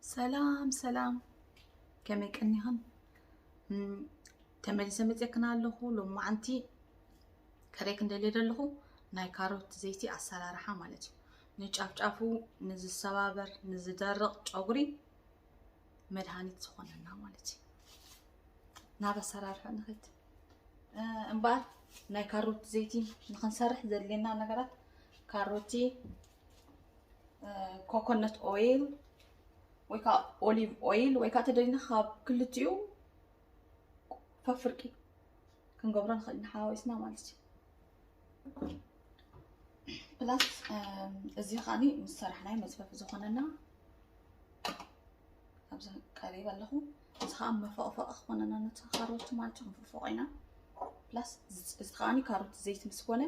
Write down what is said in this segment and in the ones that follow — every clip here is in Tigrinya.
ሰላም ሰላም፣ ከመይ ቀኒኽን? እም፣ ተመሊሰ መፅየክን ኣለኹ። ሎማዓንቲ ከርእየክን ደልየ ዘለኹ ናይ ካሮት ዘይቲ ኣሰራርሓ ማለት እዩ። ንጫፍጫፉ ንዝሰባበር ንዝደርቕ ጨጉሪ መድሃኒት ዝኾነና ማለት እዩ። ናብ ኣሰራርሑ ንኸድ። እ፣ እምበኣር ናይ ካሮት ዘይቲ ንኽንሰርሕ ዘድልየና ነገራት ካሮቲ፣ እ፣ ኮኮነት ኦይል ወይ ከዓ ኦሊቭ ኦይል ወይ ከዓ ተደሊና ካብ ክልቲኡ ፈፍርቂ ክንገብሮ ንኽእል ኢና ሓዋዊስና ማለት እዩ። ፕላስ፣ እም፣ እዚ ከዓኒ ምስ ሰራሕናዮ መዝፈፊ ዝኾነና ኣብዚ ቀሪብ ኣለኹ። እዚ ከዓ መፈቕፈቒ ክኾነና ነቲ ካሮት ማለት እዩ፣ ክንፍፎቕ ኢና። ፕላስ እዚ፣ እዚ ከዓኒ ካሮት ዘይቲ ምስ ኮነ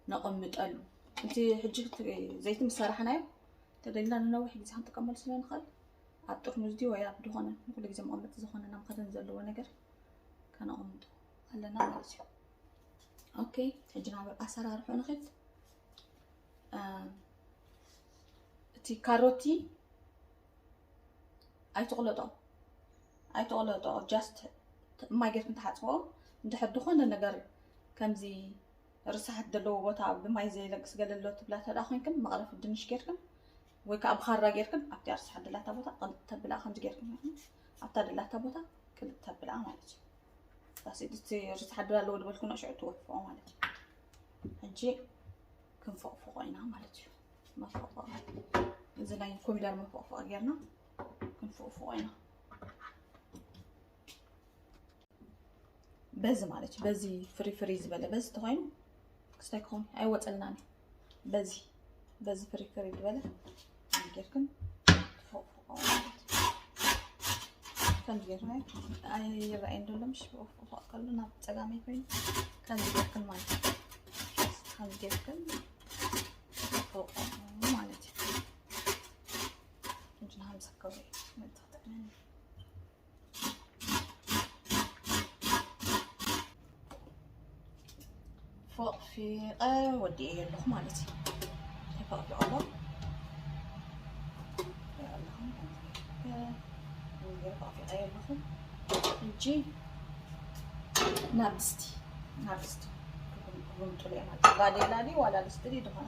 ነቐምጠሉ። እቲ ሕጂ እቲ ዘይቲ ምስ ሰራሕናዮ ተደሊና ንነዊሕ ግዜ ክንጥቀመሉ ስለ ንኽእል ኣብ ጥርሙዝ ድዩ ወይ ኣብ ዝኾነ ንኩሉ ግዜ መቐመጢ ዝኾነና መኽደን ዘለዎ ነገር ከነቐምጦ ኣለና ማለት እዩ። ኦኬ፣ ሕጂ ናብ ኣሰራርሑ ንኽድ። እ፣ እቲ ካሮቲ ኣይትቕለጦ፣ ኣይትቕለጦ፣ ጃስት ማይ ጌርክን ትሓጽቦ። እንድሕር ዝኾነ ነገር ከምዚ ርሳሓት ዘለዎ ቦታ ብማይ ዘይለግስ ገለ ኣሎ ትብላ ተደኣ ኮይንክን፣ መቕረፊ ድንሽ ጌርክን ወይ ከዓ ብኻራ ጌርክን ኣብቲ ርሳሓት ደላታ ቦታ ቅልጥ ተብላ፣ ከምዚ ጌርክን ጌርክን ኣብታ ደላታ ቦታ ቅልጥ ተብላ ማለት እዩ። ራሲ ድስቲ ርሳሓት ደላ ኣለዎ ዝበልኩ ንዕሽዑ ትወፍኦ ማለት እዩ። ሕጂ ክንፈቕፍቖ ኢና ማለት እዩ። መፈቕፈቕ፣ እዚ ናይ ኮሚደር መፈቕፈቕ ጌርና ክንፈቕፍቖ ኢና። በዚ ማለት እዩ። በዚ ፍሪ ፍሪ ዝበለ በዚ ተኾይኑ ክስታይ ክኸውን ኣይወፀልናን እዩ። በዚ፣ በዚ ፍሪ ፍሪ ዝበለ ጌርክን ትፈቕፍቖ ማለት እዩ። ከምዚ ጌርና ኣይረኣየን ዘሎ፣ ምሽ ብፎቕ ከሎ ናብ ፀጋመይ ኮይኑ ከምዚ ጌርክን ማለት እዩ። ከምዚ ጌርክን ትፈቕፍቖ ማለት እዩ። እንጂ ንሃምሳ ከብሪ መጥተጠቅመኒ። ፎቕፊቐ ወዲኤ ኣለኹ ማለት እዩ። ተፈቕፊቐ ኣሎ። ፈቕፊቐ ኣለኹ። ሕጂ ናብ ድስቲ፣ ናብ ድስቲ ክግምጥሉ እየ ማለት እዩ። ባዴላ ድዩ ዋላ ድስቲ ድዩ ዝኾነ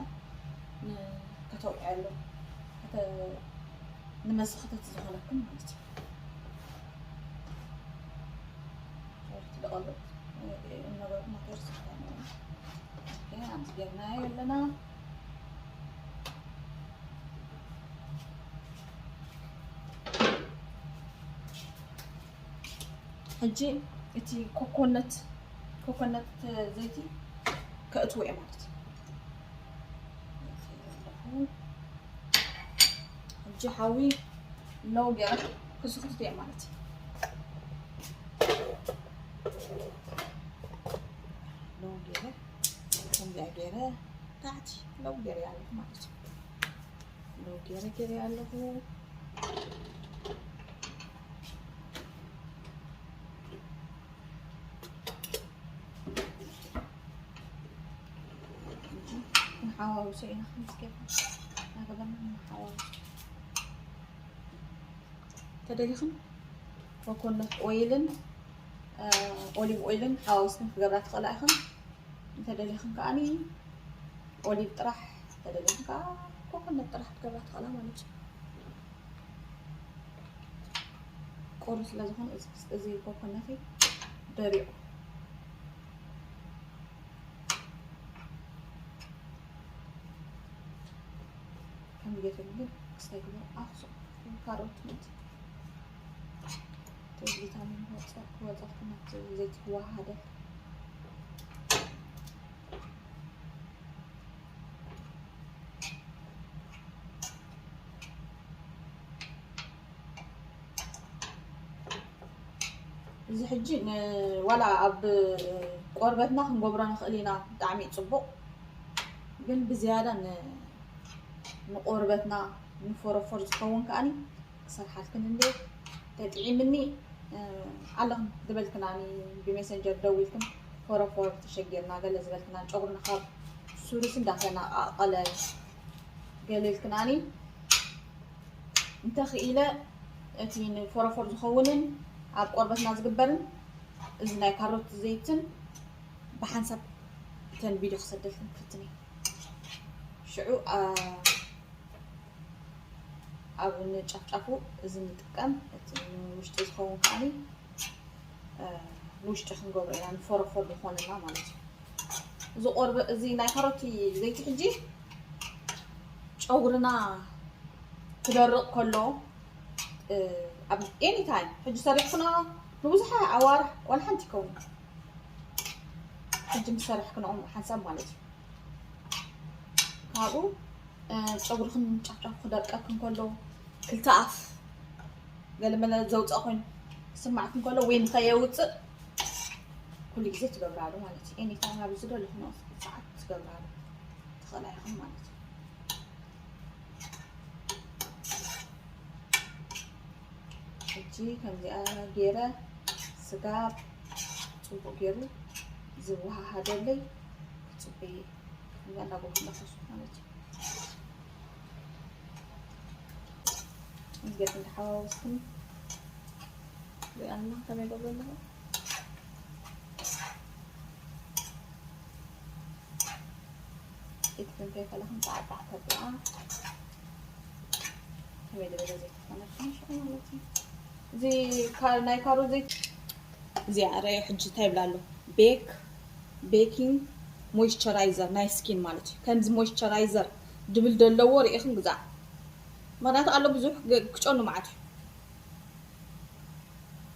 ን-፣ ከተውዕየሉ፣ ከተ-፣ ንመሰኽተት ዝኾነኩም ማለት እዩ። ሸርት ደቐሎ እነበርኩ ማተር ስልጣን። ኦኬ፣ ኣብዚ ጌርናዮ ኣለና። ሕጂ እቲ ኮኮነት፣ ኮኮነት ዘይቲ ከእትዎ እየ ማለት እዩ። ሕጂ ሓዊ ሎው ገይረ ክስክፍት እየ ማለት እዩ። ሎው ገይረ፣ ከምዚኣ ገይረ ታሕቲ ሎው ገይረ ኣለኹ ማለት እዩ። ሎው ገይረ ገይረ ኣለኹ። ንሓዋውሶ ኢና፣ ከምዚ ጌርና እናገበርና ንሓዋውሶ። ተደሊኽን ኮኮነት ኦይልን፣ እ፣ ኦሊቭ ኦይልን ሓዋውስክን ክገብራ ትኽእላ ኢኽን። እንተደሊኽን ከዓኒ ኦሊቭ ጥራሕ፣ እንተደሊኽን ከዓ ኮኮነት ጥራሕ ክትገብራ ትኽእላ ማለት እዩ። ቁሩብ ስለ ዝኾነ እዚ፣ እዚ ኮኮነተይ ደሪቑ። ከም ጌትሉ ክስታይ ግበር ኣኽሱ ካሮት ምእንቲ እቲ ቪታሚን ክወፀ-፣ ክወፀልኩም ኣብቲ ዘይቲ ክወሃሃደል። እዚ ሕጂ ን-፣ ዋላ ኣብ ቆርበትና ክንገብሮ ንኽእል ኢና፣ ብጣዕሚ እዩ ፅቡቕ። ግን ብዝያዳ ን-፣ ንቆርበትና ንፎረፎር ዝኸውን ከኣኒ ክሰርሓልክን እንዴ ተጥዒምኒ፣ እ፣ ኣለኽን ዝበልክናኒ ብሜሰንጀር ደዊልክን ፎረፎር ተሸጊርና ገለ ዝበልክናን ጨጉርና ካብ ሱሩስ እንዳተነቃቀለ ገለ ኢልክናኒ። እንተኽኢለ እቲ ንፎረፎር ዝኸውንን ኣብ ቆርበትና ዝግበርን እዚ ናይ ካሮት ዘይትን ብሓንሳብ እተን ቪድዮ ክሰደልክን ክፍትን እየ። ሽዑ ኣብ ንጫፍጫፉ እዚ ንጥቀም፣ እቲ ንውሽጢ ዝኸውን ከዓኒ ንውሽጢ ክንገብሮ ኢና፣ ንፎረፎር ዝኾነና ማለት እዩ። እዚ ቆርበ እዚ ናይ ካሮት ዘይቲ ሕጂ ጨጉርና ክደርቕ ከሎ ኣብ ኤኒ ታይም ሕጂ ሰሪሕክኖ ንብዙሓ ኣዋርሕ ዋላ ሓንቲ ይከውን ሕጂ ምስ ሰሪሕክኖኦም ሓንሳብ ማለት እዩ። ካብኡ ጨጉርክን ጫፍጫፉ ክደርቀክን ከሎ ክልተ ኣፍ ገለመለ ዘውፅእ ኮይኑ ክስማዕክን ከሎ ወይ ንኸየውፅእ ኩሉ ግዜ ትገብራሉ ማለት እዩ። ኤኒ ታይም ኣብ ዝደለኹኖ ሰዓት ትገብራሉ ትኽእላ ኢኹም ማለት እዩ። ሕጂ ከምዚኣ ገይረ ስጋ ጽቡቕ ገይሩ ዝወሃሃደለይ ክጽበየ ከምዚኣ እንዳገርኩ እንዳፈሱ ማለት እዩ። እዚ ገይርኩም እንዳሓዋወስኩም ሪኣና ከመይ ገብረ ኣለኹ። ኢትክን ከይፈለኽን ጻዕጻዕ ተብላ ከመይ ዝበለ ዘይትኾነልካ ሽዑ ማለት እዩ። እዚ ካ- ናይ ካሮት ዘይት እዚኣ ረዮ ሕጂ እንታይ ይብላ ኣሎ? ቤክ ቤኪንግ ሞይስቸራይዘር ናይ ስኪን ማለት እዩ። ከምዚ ሞይስቸራይዘር ድብል ደለዎ ርኢኽን ግዛዕ። ምክንያቱ ኣሎ ብዙሕ ገ- ክጨኑ ማለት እዩ።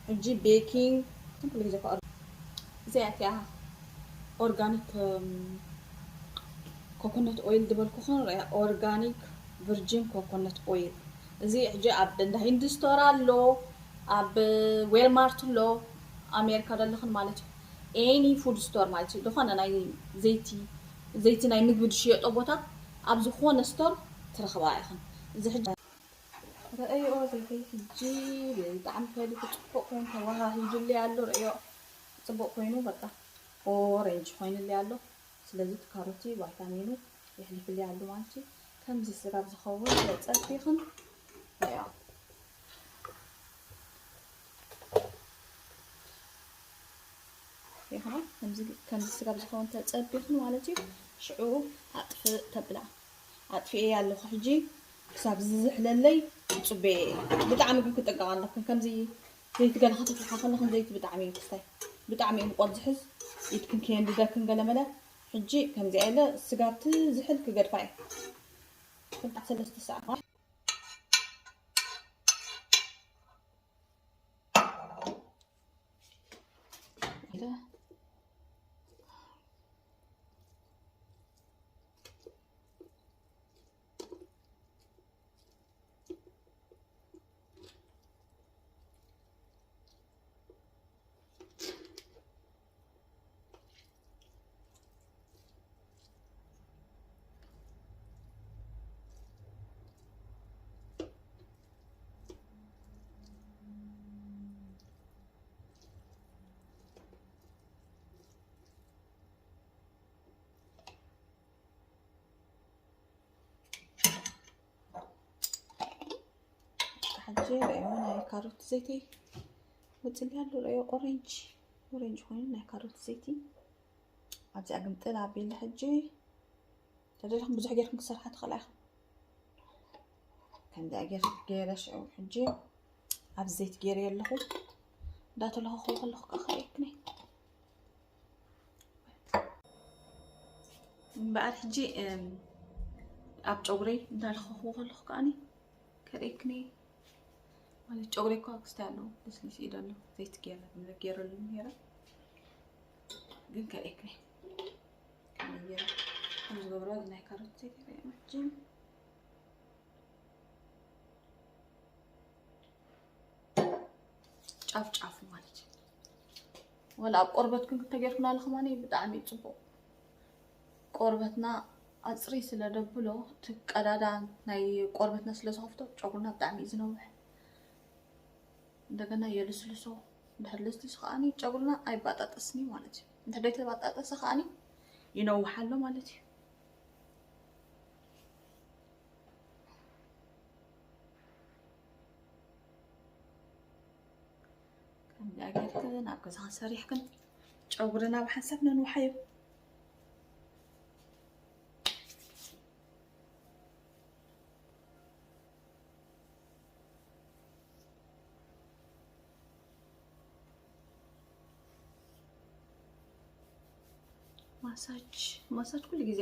ሕጂ ቤኪንግ ኩሉ ግዜ ከ እዚኣ እቲኣ ኦርጋኒክ ኮኮነት ኦይል ዝበልኩኽን ርያ ኦርጋኒክ ቨርጂን ኮኮነት ኦይል እዚ ሕጂ ኣብ እንዳ ሂንድ ስቶር ኣሎ፣ ኣብ ዌልማርት ኣሎ፣ ኣሜሪካ ዘለኽን ማለት እዩ። ኤኒ ፉድ ስቶር ማለት እዩ። ዝኾነ ናይ ዘይቲ ዘይቲ ናይ ምግቢ ዝሽየጦ ቦታ ኣብ ዝኾነ ስቶር ትረኽባ ኢኽን። እዚ ሕጂ ረእዮ ዘይተይ ሕጂ ብጣዕሚ ፈሊሑ ጽቡቕ ኮይኑ ተወሃሂዱልይ ኣሎ። ረእዮ ጽቡቕ ኮይኑ በቃ ኦሬንጅ ኮይኑልይ ኣሎ። ስለዚ እቲ ካሮቲ ቫይታሚኑ የሕሊፍልይ ኣሎ ማለት እዩ። ከምዚ ስጋብ ዝኸውን ጸቢኽን ረእዮ ይኸዓ ከምዚ ከምዚ ስጋብ ዝኸውን ተጸቢኽን ማለት እዩ። ሽዑ ኣጥፍእ ተብላ ኣጥፍኤ ኣለኹ። ሕጂ ክሳብ ዝዝሕለለይ ጽበየ። ብጣዕሚ ግን ክጥንቀቕ ኣለክን። ከምዚ ዘይቲ ገለ ከተፍልሓ ከለኽን ዘይቲ ብጣዕሚ እዩ ክስታይ ብጣዕሚ እዩ ምቆር ዝሕዝ። ኢድክን ከየንድደክን ገለመለ። ሕጂ ከምዚ ኣለ ስጋብ ትዝሕል ክገድፋ እየ። ክልተ ሰለስተ ሰዓት ሕጂ ረእዮ ናይ ካሮት ዘይቲ ወፅሊ ኣሎ። ረእዮ ኦሬንጅ ኦሬንጅ ኮይኑ ናይ ካሮት ዘይቲ ኣብዚኣ ግምጥል ኣቢለ ሕጂ ተደሊኹም ብዙሕ ጌርኩም ክሰርሓ ትኽእላ ኢኹም። ከምዚኣ ጌር ገይረ ሽዑ ሕጂ ኣብ ዘይቲ ገይረ ኣለኹ እንዳተለኸኹ ከለኹ ከዓ ከርእየክኒ እምበኣር ሕጂ ኣብ ጨጉረይ እንዳለኸኹ ከለኹ ከዓኒ ከርእየክኒ ማለት ጨጉረይ እኳ ክስታይ ኣለዎ ልስሊስ ኢደ ኣሎ ዘይቲ ገይረ ገይረሉ ነይረ ግን ከርእየክኒ ከመይ ገይረ ከም ዝገብሮ ናይ ካሮት ዘይቲ ከርእየክኒ ጫፍ ጫፉ ማለት እዩ። ወላ ኣብ ቆርበትኩም ክተገርኩና ኣለኹም ኣነ ብጣዕሚ እዩ ጽቡቕ። ቆርበትና ኣጽሪ ስለ ደብሎ እቲ ቀዳዳ ናይ ቆርበትና ስለ ዝኸፍቶ ጨጉርና ብጣዕሚ እዩ ዝነውሕ። እንደገና የልስልሶ። እንድሕር ልስልስ ከዓኒ ጨጉርና ኣይባጣጠስን እዩ ማለት እዩ። እንድሕር ደይተባጣጠሰ ከዓኒ ይነውሕ ኣሎ ማለት እዩ። ጌርክን ኣብ ገዛኻ ሰሪሕክን ጨጉርና ብሓንሳብ ነንውሓዮ። ማሳጅ ማሳጅ ኩሉ ግዜ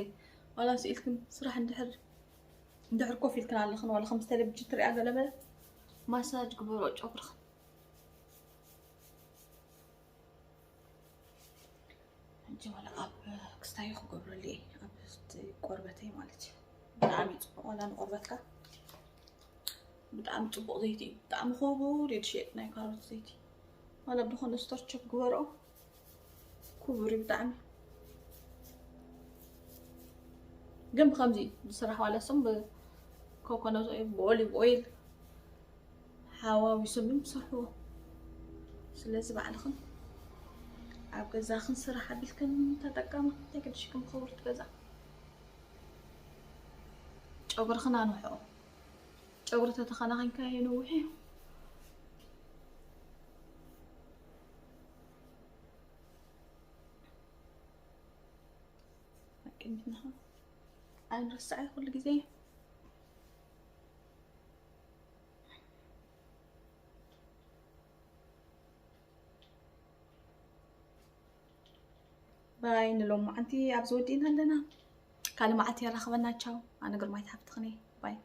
ዋላ ስኢልክን ስራሕ እንድሕር እንድሕር ኮፍ ኢልክን ኣለኽን ዋላ ከም ቴሌቪዥን ትሪኣ ገለ መለ ማሳጅ ግበሮ ጨጉርኽን። ሕጂ ዋላ ኣብ ክስታዩ ክገብረሉ እየ ኣብ እቲ ቆርበተይ ማለት እዩ። ብጣዕሚ እዩ ፅቡቅ ዋላ ንቆርበትካ ብጣዕሚ ፅቡቅ ዘይቲ እዩ። ብጣዕሚ ክቡር እዩ ዝሸየጥ ናይ ካሮት ዘይቲ። ዋላ ብዝኾነ ስቶር ቸክ ግበርኦ ክቡር እዩ ብጣዕሚ። ግን ብከምዚ ዝስራሕ ዋላ ስም ብኮኮነት ወይ ብኦሊቭ ኦይል ሓዋዊሶም እዮም ዝሰርሕዎ። ስለዚ ባዕልኽን ኣብ ገዛኽን ስራሕ ኣቢልክን ተጠቀማ። እንታይ ገድሽክን ክቡርቲ ገዛ ጨጉርኽን ኣንውሕኦ። ጨጉሪ ተተኸናኺንካ የንውሕ እዩ። ኣቀሚጥና ኣይንረስዐ ኩሉ ግዜ። ባይ ንሎማዓንቲ ኣብዚ ወዲእና ኣለና። ካልእ መዓልቲ የራኽበና። ቻው። ኣነ ግርማይት ሓፍትኽን እየ። ባይ።